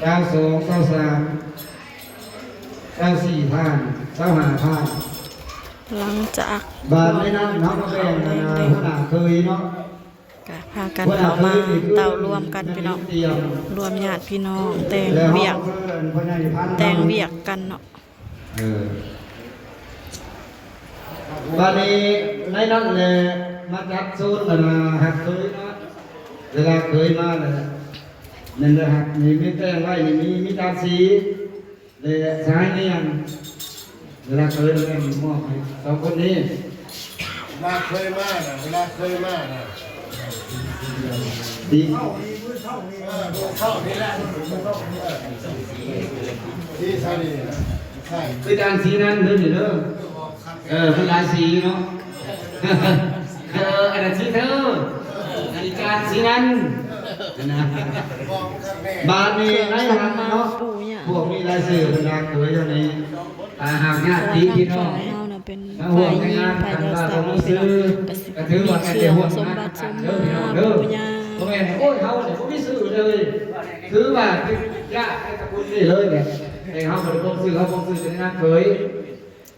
ເກົ້າສອງ ເກົ້າສາມ ເກົ້າສີ່ ທ່ານ ຊາວຫ້າ ທ່ານ. ຫຼັງຈາກ ບາດໃນນັ້ນເຮົາກໍແບ່ງອັນນ່າຫົວໜ້າເຂີຍເນາະ ກະພາກັນເຂົ້າມາເຕົ້າລວມກັນພີ່ນ້ອງ ລວມຍາດພີ່ນ້ອງ ແຕ່ງວຽກ ແຕ່ງວຽກກັນເນາະ. ເອີ ບາດນີ້ໃນນັ້ນແຫຼະ ມາຈັດໂຊນອັນນ່າຮັບເຂີຍເນາະ ເວລາເຂີຍມາແລ້ວ ແມ່ນແລ້ວຮັບ ນີ້ມີແຕ່ງໄວ້ນີ້ ມີ ມີຕາມສີ ແລະ ສາຍນຽງ ເວລາເຂີຍແລ້ວແມ່ນມອບໃຫ້ສອງຄົນນີ້. ເວລາເຂີຍມານະ ເວລາເຂີຍມານະ ດີ ເອີ ເຂົ້ານີ້ແຫຼະ ດີຊະນີ້ນະ ໃຊ່ ຄືຈານສີນັ້ນເດີນີ້ເດີ ເອີ ມັນຫຼາຍສີເນາະ ເອີ ອັນນັ້ນສີເທີ ອັນນີ້ຈານສີນັ້ນນະ. ບາດນີ້ໃນຫັ້ນເນາະ ພວກມີລາຍຊື່ເພິ່ນຮັບເຂີຍຢູ່ນີ້ ຖ້າຫາກຍາດຕິພີ່ນ້ອງ ເຮົານະເປັນຝ່າຍຍິງ ຝ່າຍເຈົ້າສາວເນາະພີ່ນ້ອງ ກະຊິມີເຄື່ອງສົມບັດສົມມາ ເອີ ພີ່ນ້ອງເດີ ບໍ່ຍາກ ບໍ່ແມ່ນ ໂອ້ຍ ເຮົານີ້ບໍ່ມີຊື່ເລີຍ ຖືວ່າເປັນຍາດໃນຕະກຸນນີ້ເລີຍແຫຼະ ແຕ່ເຮົາບໍ່ໄດ້ບົ່ງຊື່ ເຮົາບົ່ງຊື່ແຕ່ໃນນາມເຂີຍ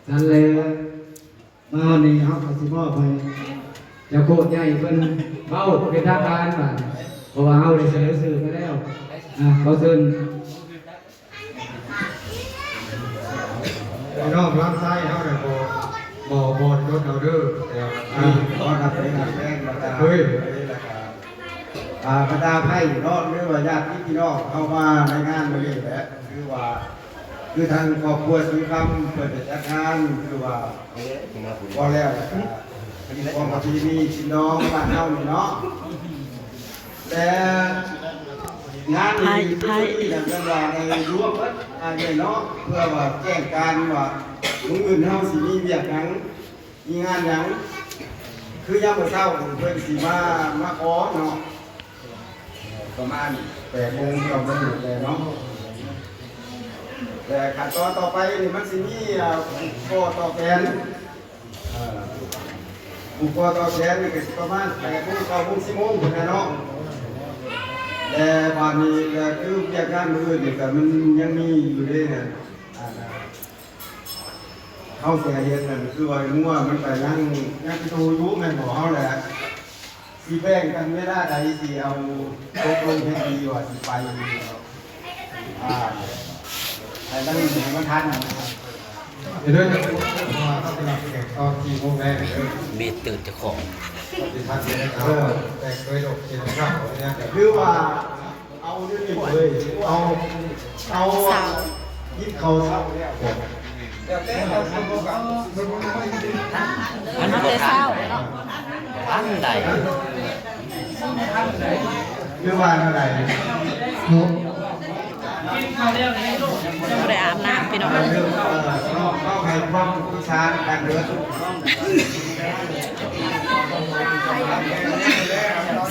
ນັ້ນແຫຼະ. ມາຮອດນີ້ເຮົາກໍຊິມອບໃຫ້ເຈົ້າໂຄດໃຫຍ່ເພິ່ນເວົ້າເປັນທາງການບາດນີ້ ເພາະວ່າເຮົາໄດ້ສະເໜີຊື່ໄປແລ້ວ ອ່າ ຂໍເຊີນ. ພີ່ນ້ອງລຳໄຊເຮົານະ ບໍ່ ບໍ່ ບໍ່ໄດ້ລົດເອົາເດີ ແຕ່ວ່າ ອ່າ ຂໍຮັບເປັນຮັກແພງບັນດາ ເຮີ້ຍ ແລ້ວກະ ອ່າ ບັນດາໄພເນາະ ຫຼືວ່າຍາດຕິພີ່ນ້ອງເຮົາມາໃນງານມື້ນີ້ແຫຼະ ຄືວ່າ ຄືທາງຄອບຄົວສີຄຳເພິ່ນໄດ້ຈັດງານ ຄືວ່າ ພໍແລ້ວ ກະ ຂອງປະເພນີກິນດອງບ້ານເຮົານີ້ເນາະ ແຕ່ງານນີ້ ໄພ ຄືວ່າໄດ້ລວມເບິດ ອ່າ ເນາະ ເພື່ອວ່າແຈ້ງການວ່າ ມື້ອື່ນເຮົາຊິມີວຽກຫຍັງ ມີງານຫຍັງ ຄືຍາມມື້ເຊົ້າເພິ່ນຊິມາ ມາຂໍເນາະ ປະມານແປດໂມງ ເກົ້າໂມງແລ້ວເນາະ ແລະ ຂັ້ນຕອນຕໍ່ໄປນີ້ມັນຊິມີ ອ່າ ຜູ້ຂໍຕອບແທນ ອ່າ ຜູ້ຂໍຕອບແທນນີ້ກໍຊິປະມານແປດໂມງ ເກົ້າໂມງ ສິບໂມງພຸ້ນແຫຼະເນາະ ແລະ ບາດນີ້ກໍຄືວຽກງານມື້ອື່ນນີ້ກໍມັນຍັງມີຢູ່ເດ້ ອ່າ ເຮົາຊິເຮັດນັ້ນ ຄືວ່າງົວມັນກໍຍັງ ຍັງຕິດໂຕຢູ່ແມ່ນບໍ່ ເຮົາແຫຼະ ຊິແບ່ງກັນເວລາໃດ ຊິເອົາຕົກລົງເຮັດດີວ່າຊິໄປ ອ່າ ໃຫ້ມັນ ໃຫ້ມັນທັນ ເດີ ເພາະວ່າເຮົາຊິຮັບແຂກຕອນສີ່ໂມງແລງເດີ ມີຕື່ນເຈົ້າຂອງ ເອີ ແຂກໂດຍໂດດເດັ່ນເນາະ ຫຼືວ່າ ເອົາເດນີ້ເລີຍ ເອົາ ເອົາ ສາວ ກິນເຂົ້າເຊົ້າແລ້ວ ອັນ ເອົາແຕ່ເຊົ້າເນາະ ອັນໃດ ຫຼືວ່າແນວໃດ ຍັງບໍ່ໄດ້ອາບນ້ຳພີ່ນ້ອງ ເອີ ເຮົາໃຫ້ຄວາມປຶກສາກັນເດີ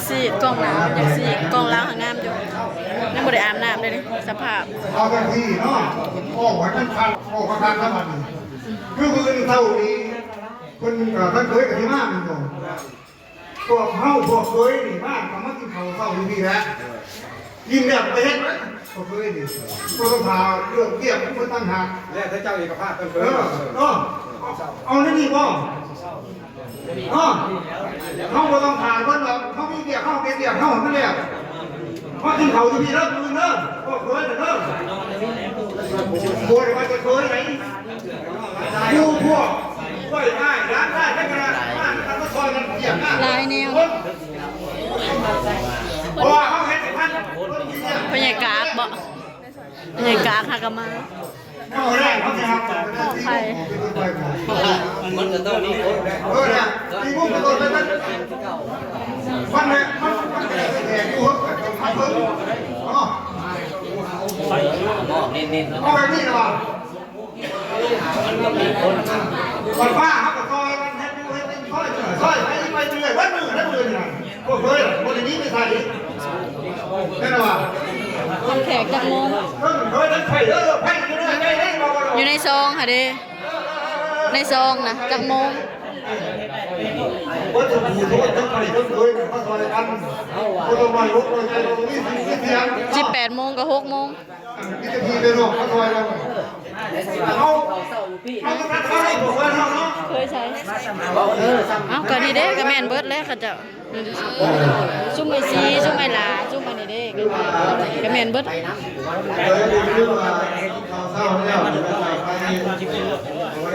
ສີດກ່ອງໜ້າ ຢາກສີດກ່ອງຫຼັງ ງາມຢູ່ ຍັງບໍ່ໄດ້ອາບນ້ຳເດ້ນີ້ ສະພາບ ເອົາຈັ່ງຊີ້ເນາະ ອອກໃຫ້ມັນຄັກ ອອກຄັກໆ ນຳມັນ ຄືມື້ອື່ນເຊົ້ານີ້ ເພິ່ນ ເອີ ທ່ານເຂີຍກໍຊິມາແມ່ນບໍ່ ພວກເຮົາ ພວກເຂີຍນີ້ມາ ກໍມາກິນເຂົ້າເຊົ້າຢູ່ພີ້ແຫຼະ ກິນແລ້ວກໍໄປເຮັດ ພວກເຂີຍນີ້ ບໍ່ຕ້ອງຖ້າເລື່ອງວຽກເພິ່ນຕ່າງຫາກ ແລ້ວແຕ່ເຈົ້າເອກະພາບເພິ່ນເຂີຍ ເອີ ເນາະ ເອົາແນວນີ້ບໍ່? ເນາະ ເຮົາບໍ່ຕ້ອງຖ້າເພິ່ນດອກ ເຮົາມີວຽກ ເຮົາເຮັດວຽກເຮົາໃຫ້ມັນແລ້ວ ມາກິນເຂົ້າຢູ່ພີ້ເດີ ມື້ອື່ນເດີ ພວກເຂີຍເດີ ບໍ່ໄດ້ວ່າແຕ່ເຂີຍໃດ ໝູ່ພວກ ເອື້ອຍອ້າຍ ຫຼານຊາຍ ໃຜກໍໄດ້ ມາ ມາຊ່ອຍກັນວຽກງານ ຫຼາຍແນວ ເພາະວ່າເຮົາເຮັດໃຫ້ມັນ ພໍ່ໃຫຍ່ກາກບໍ? ບັນຍາກາດຫາກະມາ ເອົາແລ້ວເຮົາຊິຮັບ ຂອງໃຜ ມັນກໍຕ້ອງມີຄົນ ເອີ ນະ ມີມຸມເປັນຕົ້ນໄປ ມັນ ມັນແຫຼະ ມັນ ມັນກໍໄດ້ແຕ່ຢູ່ເຮືອນກັນ ເນາະ ເອົາແບບນີ້ລະວ່າ ມັນກໍມີຄົນ ຂ້ອຍວ່າເຮົາກໍຊ່ອຍກັນເຮັດຢູ່ເຮັດກິນ ຊ່ອຍເຫຼືອ ຊ່ອຍໃຜໄປເລື້ອຍ ເບິດມື້ແລ້ວມື້ນີ້ນະ ພວກເພິ່ນບໍ່ໄດ້ໜີໄປໃສ ແມ່ນບໍ່ວ່າ ຮັບແຂກຈັກໂມງ? ເອີ ເອີ ເດີ ໄປເດີ ໄປຢູ່ເດີ ໄປເດີ ຢູ່ໃນຊອງຫັ້ນເດ້ ໃນຊອງນະ ຈັກໂມງ? ເບິດສະບູ່ໂທດທັງໄປທັງໂດຍມາຊ່ອຍກັນ ບໍ່ຕ້ອງນ້ອຍອົກນ້ອຍໃຈ ເຮົາມີຊື່ມີສຽງ ສິບແປດໂມງກັບຫົກໂມງ ມີແຕ່ພີ່ແຕ່ນ້ອງມາຊ່ອຍກັນ ເຮົາ ເຮົາຕ້ອງທັກທາຍພວກເພິ່ນເຮົາເນາະ ເຄີຍໃຊ້ ເອີ ເອົ້າ ກໍນີ້ເດ້ ກໍແມ່ນເບິດແລ້ວເຂົາເຈົ້າ ຊຸມໄອ້ຊີ ຊຸມໄອ້ຫຼ້າ ຊຸມອັນນີ້ເດ້ ກໍແມ່ນເບິດ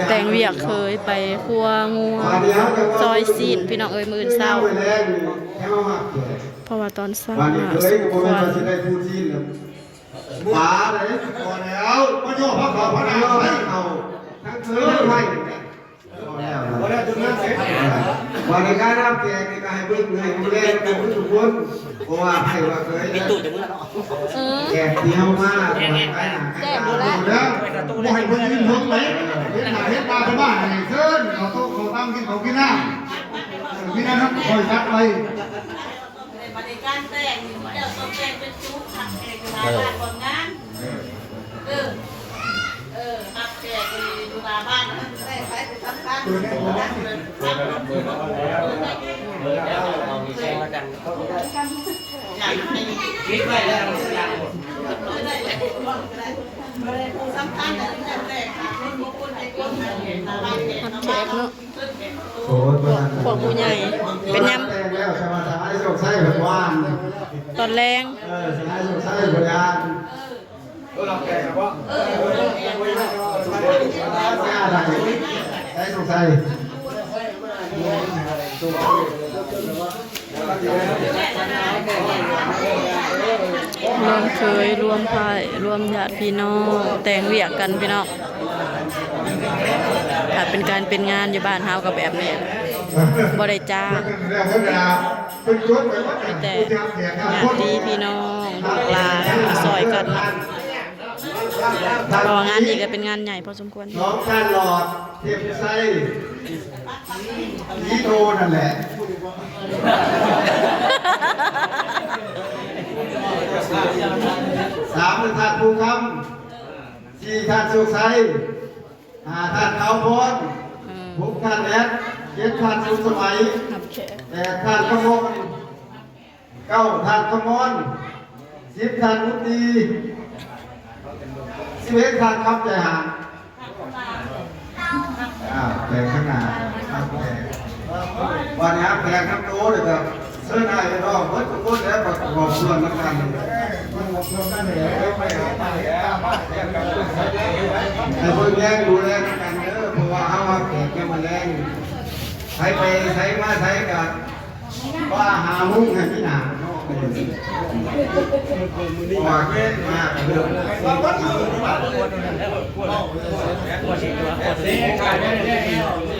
ແຕ່ງວຽກເຄີຍໄປຄົວງົວ ຊອຍຊີ້ນ ພີ່ນ້ອງເອີຍ ມື້ອື່ນເຊົ້າ ເພາະວ່າຕອນເຊົ້າມາສູບຄວັນ ປາເດ້ ພໍແລ້ວ ມາຍໍພາເຂົ້າພານ້ຳໃສ່ເຂົ້າ ທັງເຄີຍທັງໄພ ພໍແລ້ວ ພໍແລ້ວ ຈົນງານເສັດ ເອີ ວ່າໃນການຮັບແຂກນີ້ກໍໃຫ້ເບິ່ງ ໃຫ້ດູແລກັນທຸກຄົນ ເພາະວ່າໃຜວ່າເຄີຍ ແຂກທີ່ເຮົາມາ ແຈກຢູ່ແລ້ວ ບໍ່ໃຫ້ເພິ່ນຢືນເທິງເດ້ ເຫັນໜ້າເຫັນຕາຊາວບ້ານໃຫ້ເຊີນ ເອົາໂຕະເຂົ້າຕັ້ງ ກິນເຂົ້າກິນນ້ຳ ເອີ ມີແນວນັ້ນຄ່ອຍຈັດໄປ. ໃນບັດນີ້ການແຕ່ງນີ້ ເຈົ້າຕ້ອງແຕ່ງເປັນຊຸດ ຮັບແຂກຢູ່ໜ້າ ເອີ ບ້ານບ່ອນງານ ເອີ ເອີ ຮັບແຂກຢູ່ໜ້າບ້ານ ແຕ່ງໄປເປັນສຳຄັນ ຢາກໃຫ້ ຄິດໄວ້ແລ້ວ ຜູ້ສຳຄັນແຕ່ງ ຮັບແຂກເນາະ. ໂອ້ຍ ພວກ ພວກຜູ້ໃຫຍ່ເປັນຍາມ ແຕ່ງແລ້ວ ສະບາຍໆ ໂຊກໄຊເພິ່ນວ່າ ຕອນແລງ ເອີ ສະບາຍໆ ໂຊກໄຊເພິ່ນວ່າ ເອີ ເອີ ຮັບແຂກບໍ່ ເອີ ໄດ້ ໄດ້ ໂຊກໄຊ ລວມເຄີຍ ລວມໃພ້ ລວມຍາດພີ່ນ້ອງ ແຕ່ງວຽກກັນພີ່ນ້ອງ. ຖ້າເປັນການເປັນງານຢູ່ບ້ານເຮົາກໍແບບນີ້ ບໍ່ໄດ້ຈ້າງ ມີແຕ່ຍາດຕິພີ່ນ້ອງ ລູກຫຼານມາຊ່ອຍກັນ ເພາະວ່າງານນີ້ກໍເປັນງານໃຫຍ່ພໍສົມຄວນ. ສອງທ່ານຫຼອດ ເທບໄຊ ສີໂຕນັ້ນແຫຼະ ສາມທ່ານພູຄຳ ສີ່ທ່ານໂຊກໄຊ ຫ້າທ່ານຂາວພອນ ອືມ ຫົກທ່ານແອດ ເຈັດທ່ານສົມສະໄໝ ຮັບແຂກ ແປດທ່ານຂະມອນ ເກົ້າທ່ານຂະມອນ ສິບທ່ານບຸດດີ ສິບເອັດທ່ານຄຳໃຈຫານ ອ້າວ ແຂກຂ້າງໜ້າ ຮັບແຂກ ບັດນີ້ຮັບແຂກນຳໂຕເດີ ເຊີນອ້າຍນ້ອງເບິດທຸກຄົນແລ້ວ ປະກອບສ່ວນນຳກັນ ໃຫ້ເບິ່ງແຍງດູແລນຳກັນເດີ ເພາະວ່າເຮົາຮັບແຂກຍາມມື້ແລງ ໃຜໄປໃສມາໃສກໍວ່າຫາມຸ້ງໃຫ້ມີໜ້າເນາະ ເພາະວ່າແຂກມາເດີ ເ